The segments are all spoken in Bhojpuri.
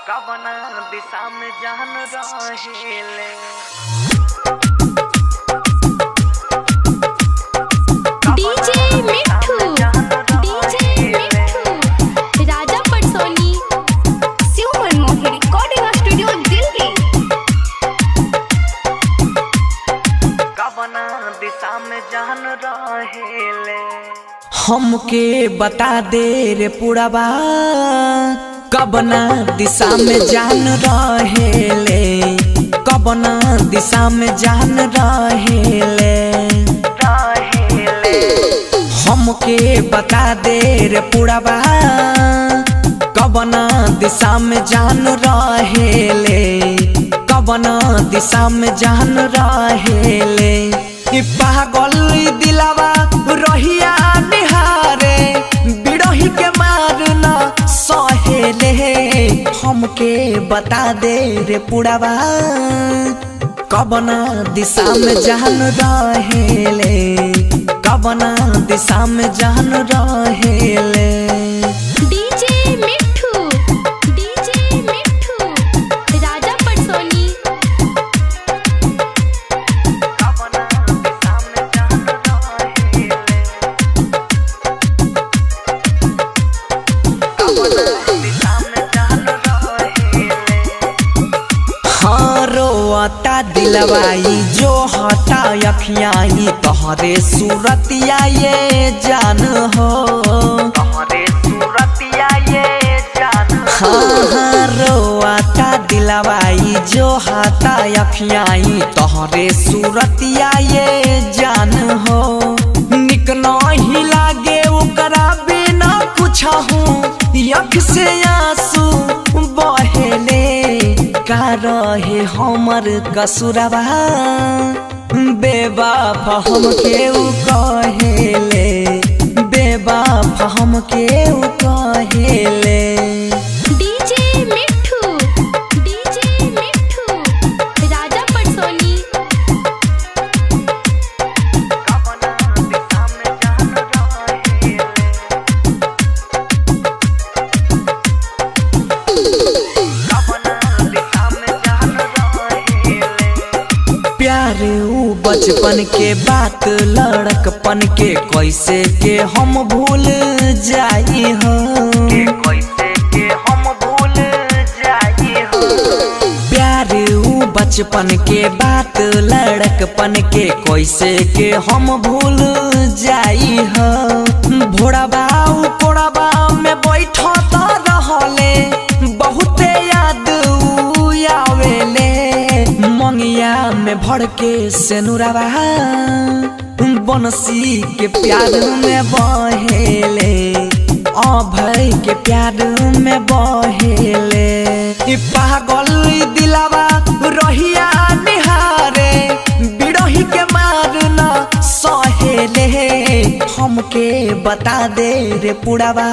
कवना दिशा में जान रहेले। डीजे मिठू, डीजे मिठू, राजा पटसोनी, शिव मनमोही रिकॉर्डिंग स्टूडियो दिल्ली। कवना दिशा में जान रहेले। हमके बता दे रे पुड़वा कबना दिशा में जान रहेले, कबना दिशा में जान रहेले। हमके बता दे रे पुड़वा कबना दिशा में जान रहेले, कबना दिशा में जान रहेले। पागल दिलावा रहिया निहारे बिरही के मारना सहेले। हमके बता दे रे पुड़वा कबना दिशा में जान रहेले, कबना दिशा में जान रहेले। डीजे मिठू, डीजे मिठू, राजा पटसोनी, कवना दिशा में जान रहेले। कवना दिशा में जान रहेले। हाँ रोता दिलवाई जो हटा अखियाई तोहरे सूरतिया ये जान हो, तोहरे सूरतिया ये जान। हाँ हाँ रोता दिलवाई जो हटा अखियाई तोहरे सूरतिया ये जान हो। निक नहीं लागे ओकरा बिना कुछ हूँ अख से आंसू बहेले। का रहे हमर कसुरवा बेबाफ हमके उ कहेले, बेबाफ हमके उ कहेले। डीजे मिठू, डीजे मिठू, राजा पटसोनी, कवना दिशा में जान रहेले। कवना दिशा में जान रहेले। प्यार ऊ बचपन के बात लड़कपन के कैसे के हम भूल जाई हो, के कैसे के हम भूल जाई हो। प्यार ऊ बचपन के बात लड़कपन के कैसे के हम भूल जाई हो। भोड़ाबा ऊ कोड़ाबा में बैठो त रहले बहुते याद ऊ आवेले। मंगिया में भर के सेनुरावा बनसी के प्यार में बहेले, अभय के प्यार में बहेले। पागल दिलावा रहिया निहारे बिरही के मारना सहेले। हमके बता दे रे पुड़वा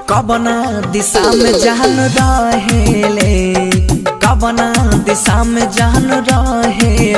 कबना दिशा में जान रहेले, कबना दिशा में जान रहेले।